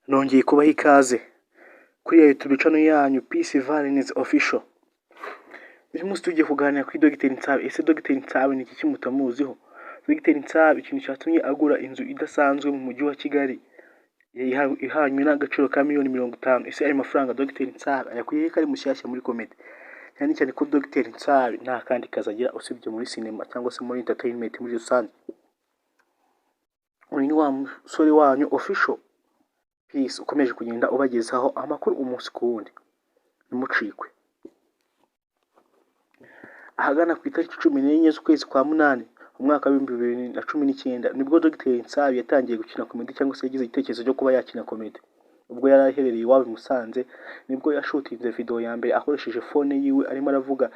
Nongeye kubaha ikaze kuri ya YouTube channel yanyu Peace Valens Official. Uyu munsi tugiye kuganira kuri Dr Nsabi. Ese Dr Nsabi ni iki mutamuziho? Dr Nsabi, ikintu cyatumye agura inzu idasanzwe mu mujyi wa Kigali ihanywe n'agaciro ka miliyoni 50. Ese ayo mafaranga Dr Nsabi ayakuye he, ko ari mushyashya muri comedy? Cyane cyane ko Dr Nsabi nta kandi kazi agira usibye muri sinema cyangwa se muri entertainment muri rusange. Uyu ni wa musore wanyu Official Peace, ukomeje kugenda ubagezaho amakuru umunsi ku wundi. Ntimucikwe. Ahagana ku itariki 14 z'ukwezi kwa munani, umwaka wa 2019, nibwo Dr Nsabi yatangiye gukina comedy, cyangwa se yagize igitekerezo cyo kuba yakina comedy. Ubwo yari aherereye iwabo i Musanze, nibwo yashutinze video ya mbere akoresheje phone yiwe, arimo aravuga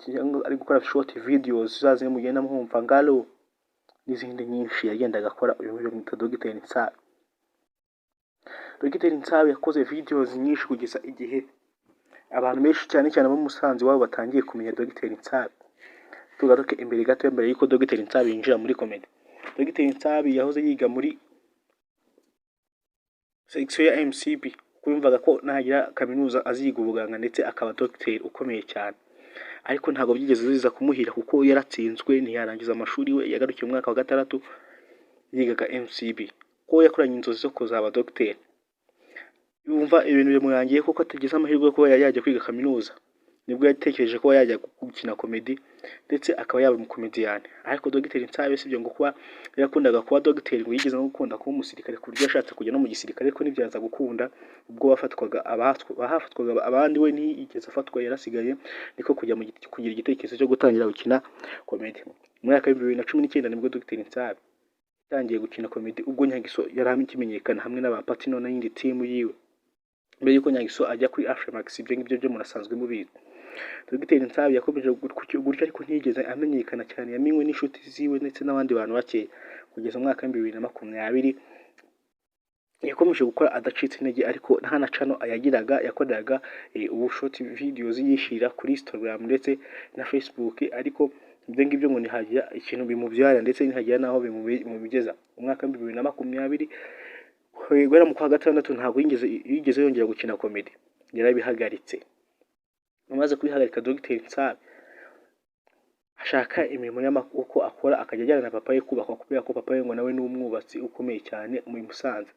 cyangwa ari gukora short videos za zimwe mugenda mwumva ngalo n'izindi nyinshi yagendaga akora. Uyu nguyu bamwita Dr Nsabi. Dr Nsabi yakoze videos nyinshi kugeza igihe abantu benshi, cyane cyane abo Musanze iwabo, batangiye kumenya Dr Nsabi. Tugaruke imbere gato, mbere y'uko Dr Nsabi yinjira muri comedy. Dr Nsabi yahoze yiga muri section ya MCB, kuko yumvaga ko nagira kaminuza aziga ubuganga ndetse akaba dogiteri ukomeye cyane, ariko ntabwo byigeze biza kumuhira kuko yaratsinzwe, ntiyarangiza amashuri. We yagarukiye mu mwaka wa gatandatu, yigaga MCB, ko yakoranye inzozi zo kuzaba dogiteri. Yumva ibintu bimurangiye kuko atagize amahirwe yo kuba yajya kwiga kaminuza, nibwo yatekereje kuba yajya gukina comedy ndetse akaba yaba umukomediyani. Ariko Dogiteri Nsabi, usibye ngo kuba yakundaga kuba dogiteri, ngo yigeze no gukunda kuba umusirikare, ku buryo yashatse kujya no mu gisirikare, ariko ntibyaza gukunda. Ubwo bafatwaga abafatwaga abandi, we ntiyigeze afatwa, yarasigaye, niko kujya mu kugira igitekerezo cyo gutangira gukina comedy. Mu mwaka wa 2019 nibwo Dogiteri Nsabi yatangiye gukina comedy, ubwo Nyagiso yari akimenyekana hamwe n'aba Patino n'iyindi team yiwe, mbere yuko Nyagiso ajya kuri Afrimax. Ibyo ngibyo byo murasanzwe mubizi. Dogiteri Nsabi yakomeje gutyo, ariko ntiyigeze amenyekana cyane. Yamenywe n'inshuti ziwe ndetse n'abandi bantu bake kugeza mu mwaka wa 2020. Yakomeje gukora adacitse intege, ariko nta na channel yagiraga. Yakoreraga ubu short videos yishyira kuri Instagram ndetse na Facebook, ariko ibyo ngibyo ngo ntihagira ikintu bimubyara ndetse ntihagira n'aho bimugeza. Mu mwaka wa 2020, guhera mu kwa gatandatu, ntabwo yigeze yongera gukina comedy, yarabihagaritse. Amaze kubihagarika, Dogiteri Nsabi ashaka imirimo y'amaboko akora, akajya ajyana na papa we kubakwa, kubera ko papa we ngo nawe ni umwubatsi ukomeye cyane muri Musanze,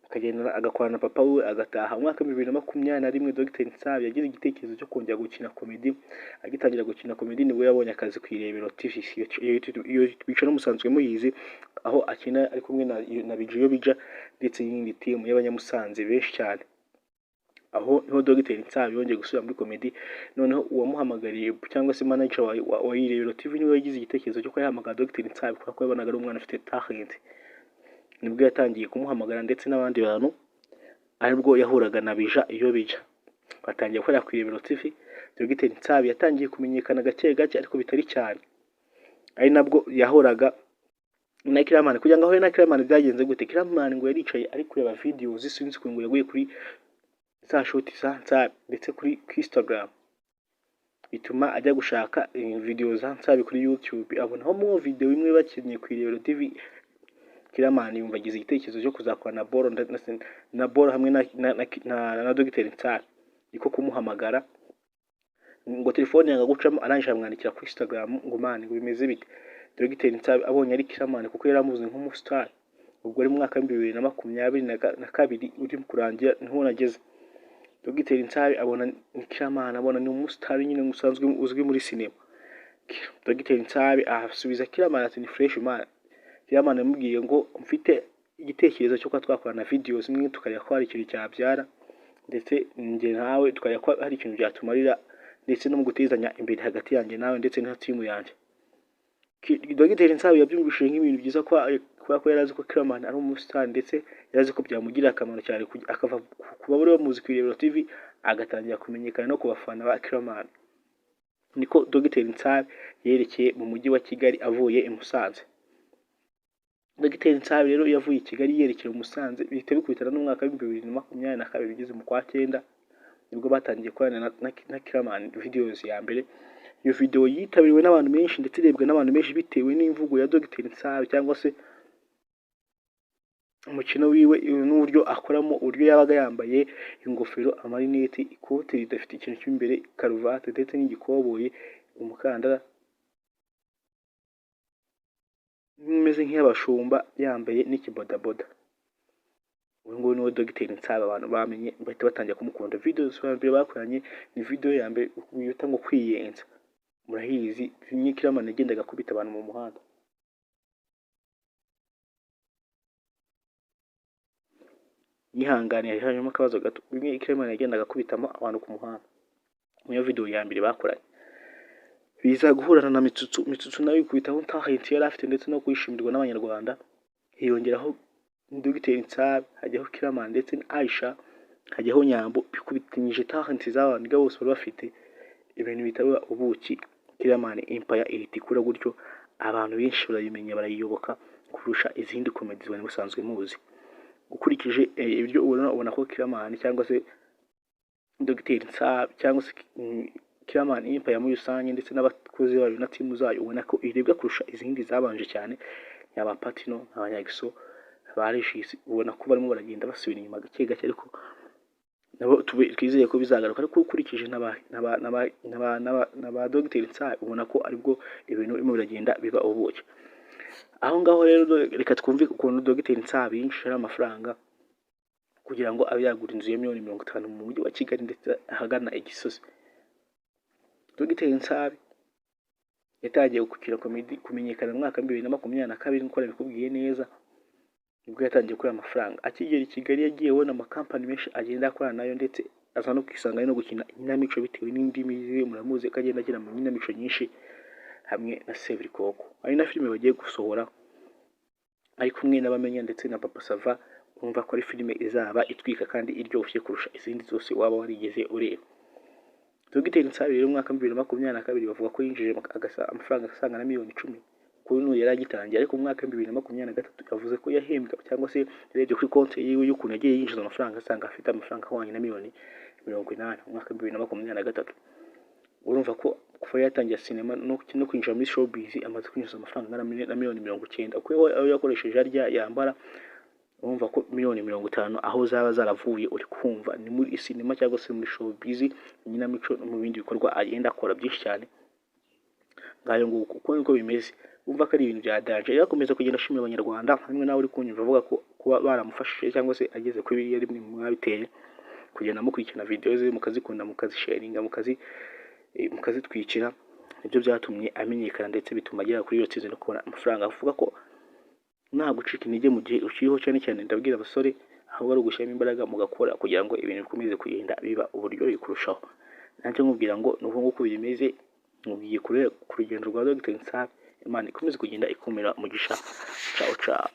akagenda agakorana na papa we, agataha. Mu mwaka wa 2021, Dogiteri Nsabi yagize igitekerezo cyo kongera gukina comedy. Agitangira gukina comedy, nibwo yabonye akazi ku Irebero TV. Iyo bica musanzwe muyizi, aho akina ari kumwe na Bijiyo Bija ndetse n'iyindi team y'Abanyamusanze benshi cyane. Aho niho Dogiteri Nsabi yongeye gusubira muri comedy. Noneho uwamuhamagariye, cyangwa se manager wa Irebero TV, niwe yagize igitekerezo cyo kuba yahamagara Dogiteri Nsabi, kubera ko yabonaga ari umwana ufite talent. Nibwo yatangiye kumuhamagara ndetse n'abandi bantu, aribwo yahuraga na Bija iyo bija, batangiye gukorera ku Irebero TV. Dogiteri Nsabi yatangiye kumenyekana gake gake, ariko bitari cyane, ari nabwo yahuraga na Killaman. Kugira ngo ahure na Killaman byagenze gute? Killaman ngo yaricaye ari kureba videos, sinzi ukuntu ngo yaguye kuri za short za Nsabi ndetse kuri Instagram, bituma ajya gushaka video za Nsabi kuri YouTube, abonaho mo video imwe bakinnye ku Irebero TV. Killaman yumva agize igitekerezo cyo kuzakorana na Boro na Boro hamwe na Dogiteri Nsabi, niko kumuhamagara. Ngo telefone yanga gucamo, arangije aramwandikira kuri Instagram ngo: "Man, ngo bimeze bite?" Dogiteri Nsabi abonye ari Killaman, kuko yari amuzi nk'umustar, ubwo ari mu mwaka wa 2022 uri kurangira niho nageze. Dogiteri Nsabi abona ni Killaman, abona ni umusitari nyine usanzwe uzwi muri sinema. Dogiteri Nsabi asubiza Killaman ati: "Ni fresh, man." Killaman yamubwiye ngo: "Mfite igitekerezo cyo kuba twakorana videos imwe, tukareba ko hari ikintu cyabyara, ndetse njye nawe tukareba ko hari ikintu byatumarira, ndetse no mu gutezanya imbere hagati yanjye nawe ndetse na team yanjye." Dogiteri Nsabi yabyumvishije nk'ibintu byiza, kubera ko yari azi ko Killaman ari umusitari, ndetse yari azi ko byamugirira akamaro cyane akava ku bari bamuzi ku Irebero TV, agatangira kumenyekana no ku bafana ba Killaman. Niko Dogiteri Nsabi yerekeye mu mujyi wa Kigali avuye i Musanze. Dogiteri Nsabi rero yavuye i Kigali yerekera i Musanze, bihita bikubitana n'umwaka wa 2022 ugeze mu kwa cyenda, nibwo batangiye gukorana na Killaman videos ya mbere. Iyo video yitabiriwe n'abantu benshi ndetse irebwa n'abantu benshi, bitewe n'imvugo ya Dogiteri Nsabi cyangwa se Umukino wiwe n'uburyo akoramo, uburyo yabaga yambaye ingofero, amarineti, ikote ridafite ikintu cy'imbere, karuvati ndetse n'igikoboyi, umukandara umeze nk'iy'abashumba, yambaye n'ikibodaboda. Uyu nguyu niwe Dogiteri Nsabi abantu bamenye bahita batangira kumukunda. Video za mbere bakoranye ni video ya mbere bita ngo kwiyenza, murayizi, imwe Killaman yagendaga akubita abantu mu muhanda. Nyihanganiye hanyuma akabazo gato, bimwe Killaman yagendaga akubitamo abantu ku muhanda, niyo video ya mbere bakoranye. Biza guhurana na Mitsutsu, Mitsutsu nawe yikubitaho talent yari afite ndetse no kwishimirwa n'Abanyarwanda, hiyongeraho Dogiteri Nsabi, hajyaho Killaman ndetse na Aisha, hajyaho Nyambo, bikubitanyije talent z'abantu bose bari bafite, ibintu bihita biba ubuki. Killaman Empire ihita ikura gutyo, abantu benshi barayimenya barayiyoboka kurusha izindi comedy bari musanzwe muzi. Ukurikije ibyo ubona, ubona ko Killaman cyangwa se Dogiteri Nsabi cyangwa se Killaman Empire muri rusange ndetse n'abakozi bayo na timu zayo, ubona ko irebwa kurusha izindi zabanje cyane, yaba Patino, Abanyagiso, ba Regis, ubona ko barimo baragenda basubira inyuma gake gake, ariko nabo twizeye ko bizagaruka. Ariko ukurikije n'aba Dogiteri Nsabi, ubona ko aribwo ibintu birimo biragenda biba ubuki. Aho ngaho rero reka twumve ukuntu Dogiteri Nsabi yinjije amafaranga kugira ngo abe yagura inzu ya miliyoni 50 mu mujyi wa Kigali ndetse ahagana i Gisozi. Dogiteri Nsabi yatangiye gukina comedy kumenyekana mu mwaka wa 2022, nk'uko nabikubwiye neza, nibwo yatangiye kurira amafaranga. Akigera i Kigali yagiye abona amakampani menshi agenda akorana nayo, ndetse aza no kwisanga ari no gukina inkinamico bitewe n'indimi ziwe, muramuzi ko agenda agera mu nkinamico nyinshi hamwe na Seburikoko. Hari na filime bagiye gusohora ari kumwe n'Abamenya ndetse na Papa Sava, urumva ko ari filime izaba itwika kandi iryoshye kurusha izindi zose waba warigeze ureba. Dogiteri Nsabi rero mu mwaka wa 2022 bavuga ko yinjije amafaranga asaga na miliyoni 10 kuri n'ubu yari agitangiye, ariko mu mwaka wa 2023 yavuze ko yahembwe cyangwa se yarebye kuri konti yiwe y'ukuntu yagiye yinjiza amafaranga, asanga afite amafaranga ahwanye na miliyoni 80 mu mwaka wa 2023. Urumva ko kuva yatangira sinema no kwinjira muri showbiz amaze kwinjiza amafaranga angana na miliyoni 90, kuko ayo yakoresheje arya yambara, urumva ko miliyoni 50 aho zaba zaravuye uri kumva ni muri sinema cyangwa se muri showbiz, inkinamico no mu bindi bikorwa agenda akora byinshi cyane. Ngayo nguko uko niko bimeze, urumva ko ari ibintu bya danger. Rero akomeza kugenda ashimira Abanyarwanda hamwe nawe uri kunyumva avuga ko kuba baramufashije cyangwa se ageze kuri biriya rimwe mwabiteye, kugenda mukurikirana video ze mukazikunda, mukazisharinga, mukazitwikira, nibyo byatumye amenyekana ndetse bituma agera kuri iyo ntsinzi no kubona amafaranga. Avuga ko nta gucika intege mu gihe ukiriho, cyane cyane ndabwira abasore, ahubwo ari ugushyiramo imbaraga mugakora kugira ngo ibintu bikomeze kugenda biba uburyohe kurushaho. Nanjye nkubwira ngo ni uko nguko bimeze, nkubwiye ku rugendo rwa Dogiteri Nsabi, Imana ikomeze kugenda ikumira umugisha. Ciao ciao.